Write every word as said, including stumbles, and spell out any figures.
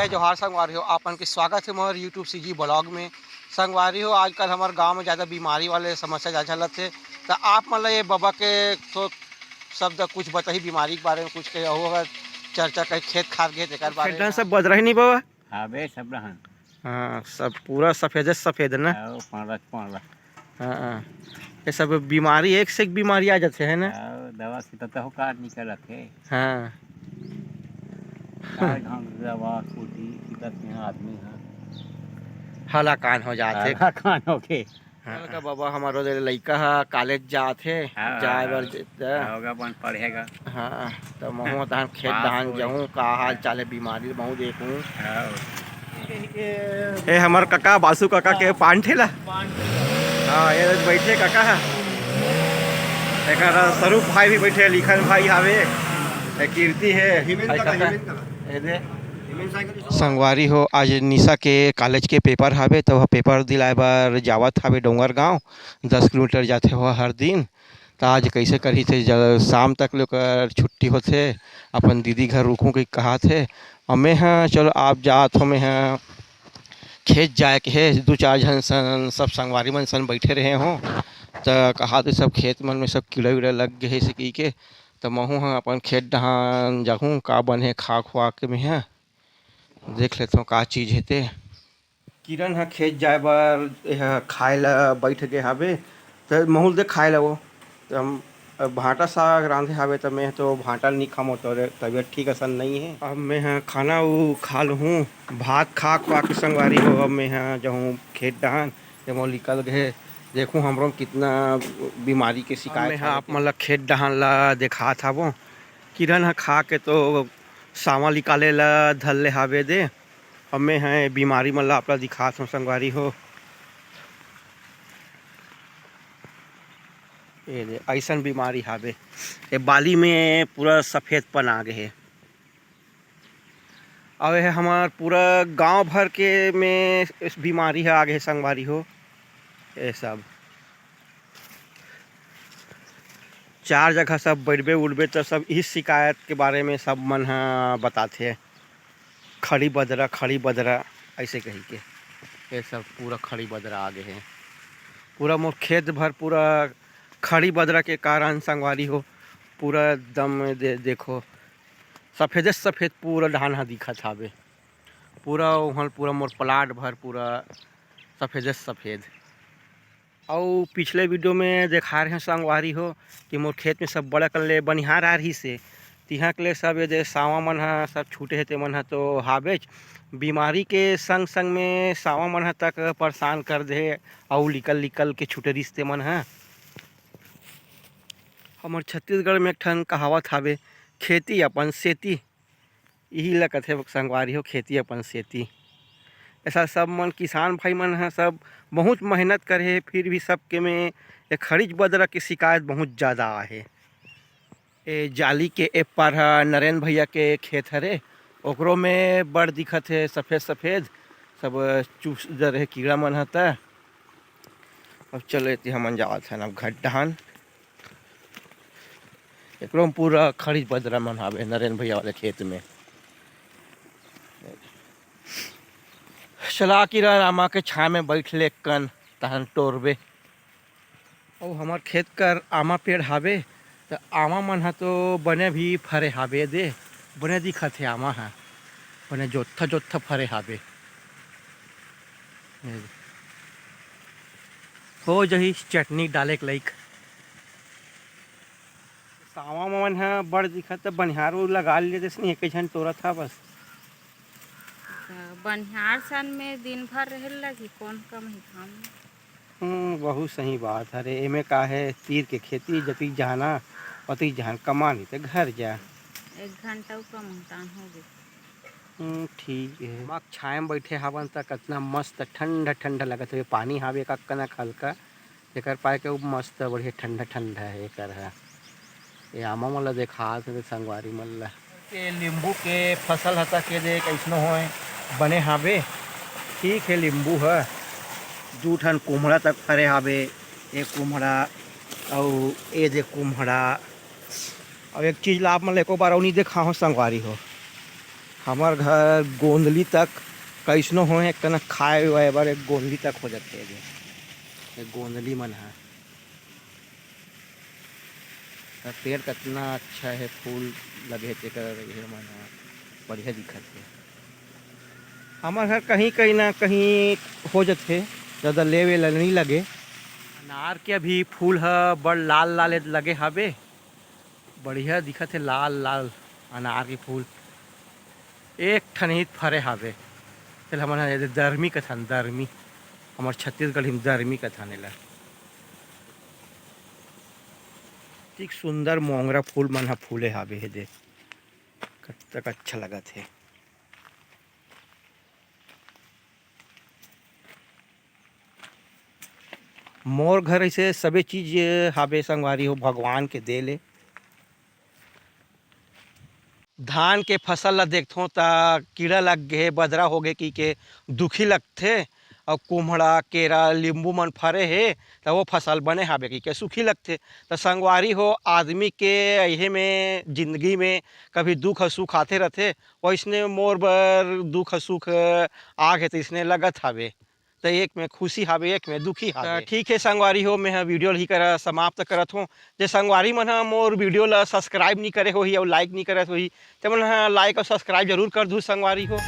जय जोहार संगवारी हो, आप मन के स्वागत हे मोर YouTube CG blog में। संगवारी हो, आजकल हमर गांव में ज्यादा बीमारी वाले समस्या ज्यादा चलत हे, त आप मन ला ये बबा के तो शब्द कुछ बताही बीमारी के बारे में, कुछ कहे हो अगर चर्चा कहीं खेत खार गए तेकर बारे में। सब बदरा ही नहीं बाबा। हाँ बे, सब रहन। हाँ, सब पूरा सफेदे सफेद ना। हाँ, पांड़ा, पांड़ा। हाँ, हाँ। ये सब बीमारी, एक से एक बीमारी आ जाथे, है ना? हाँ, दवा से तो तहो कार निकलत हे। हाँ। कार ढंग दवा, कुटी, कितत में आदमी हा। हलाकान हो जाथे। हलाकान हो के। हाँ। का बाबा, हमारो दे लइका हा कॉलेज जात हे, हाँ, जाए बर हाँ। जे-, हाँ, होगा अपन पढ़ेगा। हाँ, त महूँ तहन खेत पास धान होई। जाहूँ, का हाल चाल हे, बीमारी महूँ देखूँ। हाँ। ए हमर कका, बासु कका के पान ठेला। हाँ, ये बैठे कका हा। एकर स्वरूप भाई भी बैठे, लिखन भाई हावे, ए कीर्ति हे, हिमेन भाई कका, कका। हिमेन कका। ए दे। संगवारी हो, आज निशा के कॉलेज के पेपर हावे, त ओह पेपर दिलाए बर जावत हावे डोंगरगांव, दस किलोमीटर जाथे ओह हर दिन। त आज कइसे करही थे, ज-, शाम तक ले ओकर छुट्टी होथे, अपन दीदी घर रुकहूँ कहि कहात हे। अउ मेंह, चलो आप जात हो, मेंह खेत जाए के हे, दू चार झन सन, सब संगवारी मन सन बइठे रहे हों, त कहात हे सब खेत मन में सब कीड़ा वीड़ा लग गे हे से कहिके। त महूँ ह अपन खेत डहान जाहूँ, का बने हे खा खुआ के मेंह देख लेथों का चीज हे ते। किरण ह खेत जाए बर एह खाए ल बइठ गे हावे, त महूँ ल दे खाए ल वो। त हम अब भांटा साग रांधे हावे, त मैं तो भांटा ल नी खामो, तो तबीयत ठीक असन नइ हे। अब मैं ह खाना उ खा लूहूँ, भात खा खुआ के संगवारी हो, अब मैं ह जाहूँ खेत डहान, ये मोर निकल गे हे। देखूँ हमरो म कितना बीमारी के शिकायत मैं ह हावे आप ते। मन ल खेत डहान ल देखात हावों। किरण ह खा के तो सावा निकाले ल धर ले हावे दे। अब मैं ह बीमारी मन ला आप ला दिखात हूँ संगवारी हो। ये दे, अइसन बीमारी हावे, ये बाली में पूरा सफेदपन आ गे हे। अब ये हमर पूरा गांव भर के में इस बीमारी ह आ गे हे संगवारी हो। ये सब चार जगह सब बइठबे उठबे त सब इही शिकायत के बारे में सब मन ह बताथे, खड़ी बदरा, खड़ी बदरा, अइसे कहिके। ये सब पूरा खड़ी बदरा आ गे हे। पूरा मोर खेत भर पूरा खड़ी बदरा के कारण संगवारी हो, पूरा एकदम दे-, देखो, सफेदे सफेद पूरा धान ह दिखत हावे। पूरा उहाँ पूरा मोर प्लाट भर पूरा सफेदे सफेद। अउ पिछले वीडियो में देखाए रहेंव संगवारी हो कि मोर खेत में सब बड़ा कन ले बनिहार आए रहिस हे, तिहाँ के ले सब ये दे सावां मन ह सब छूटे हे, ते मन ह तो हावेच, बीमारी के संग संग में सावां मन ह तक परेशान कर दे हे, अउ निकल निकल के छूटे रहिस ते मन ह। हमर छत्तीसगढ़ में एक ठन कहावत हावे, खेती अपन सेती। इही ला कथे संगवारी हो, खेती अपन सेती। ऐसा सब मन, किसान भाई मन ह सब बहुत मेहनत करे हे, फिर भी सबके में ये खड़ी बदरा के शिकायत बहुत ज्यादा आहे। ए जाली के ए पार ह नरेन भैया के खेत हरे, ओकरो में बड़ दिखत हे सफेद सफेद, सब चूस डरे हे कीड़ा मन ह त। अब चलो एती हमन जावत हन अब घर डहान। एकरो में पूरा खड़ी बदरा मन हावे नरेन भैया वाले खेत में। चला किरण आमा के छाया में बैठ ले कन, तहन टोरबे। अउ हमर खेत कर आमा पेड़ हावे, त आमा मन ह तो बने भी फरे हावे दे, बने दिखत हे आमा ह, बने जोत्था जोत्था फरे हावे। हो जही चटनी डाले के लाइक। सावा मन ह बड़ दिखत, त बनिहार वो लगा ले जइसे नहीं, एक झन टोरत ह बस। बनिहार सन में दिन भर रहे लगी, कौन कम ही काम। हम्म, बहुत सही बात हरे। एमे का है, तीर के खेती जतिक जाना, ओतिक जान कमानी ते घर जा। एक घंटा उ कम तान हो गए। हम्म, ठीक है। मक छाया में बैठे हावन त कितना मस्त ठंडा ठंडा लगत हवे। पानी हावे का कनक हल्का, एकर पाए के उ मस्त बढ़िया ठंडा ठंडा है एकर है। ये आमा मन ला देखात हे संगवारी मन ला। के लींबू के फसल ह तक ये दे कइसनो होय, बने हावे। ठीक हे, लींबू ह दू ठन कुम्हड़ा तक फरे हावे। एक कुम्हड़ा अउ ए दे कुम्हड़ा। अउ एक चीज ला आप मन ला एको बार अउ नइ देखाहों संगवारी हो। हमर घर गोंदली तक कइसनो होए, एक कना खाए वाए बर एक गोंदली तक हो जाथे। ये गोंदली मन ह, त पेड़ कतना अच्छा हे, फूल लगे हे, तेकर ये मन ह बढ़िया दिखत हे। हमर घर कहीं, कहीं ना कहीं हो जाथे, ज़्यादा लेवे ला नइ लगे। अनार के अभी फूल ह बड़ लाल लाल लगे हावे, बढ़िया दिखत हे लाल लाल अनार के फूल। एक ठन ही फरे हावे, तेला हमन ह दरमी कथन, दरमी। हमर छत्तीसगढ़ी में दरमी कथन एला। ठीक सुंदर मोंगरा फूल मन ह फूले हावे हे दे, कतक अच्छा लगत हे। मोर घर ऐसे सबे चीज हावे संगवारी हो, भगवान के दे ले। धान के फसल ला देखथों त कीड़ा लग गे, बदरा हो गे कहिके दुखी लगथे। अउ कुम्हड़ा, केरा, लींबू मन फरे हे त वो फसल बने हावे कहिके सुखी लगथे। त संगवारी हो, आदमी के इहे में जिंदगी में कभी दुख अउ सुख आते रथे, वइसने मोर बर दुख अउ सुख आ गे त इसने लगत हावे। त एक में खुशी हावे, एक में दुखी हावे। ठीक हे संगवारी हो, मैं ह वीडियो ल ही करा समाप्त करत हों। जे संगवारी मन ह मोर वीडियो ल सब्सक्राइब नइ करे होही अउ लाइक नइ करत होही, ते मन ह लाइक अउ सब्सक्राइब जरूर कर दू संगवारी हो।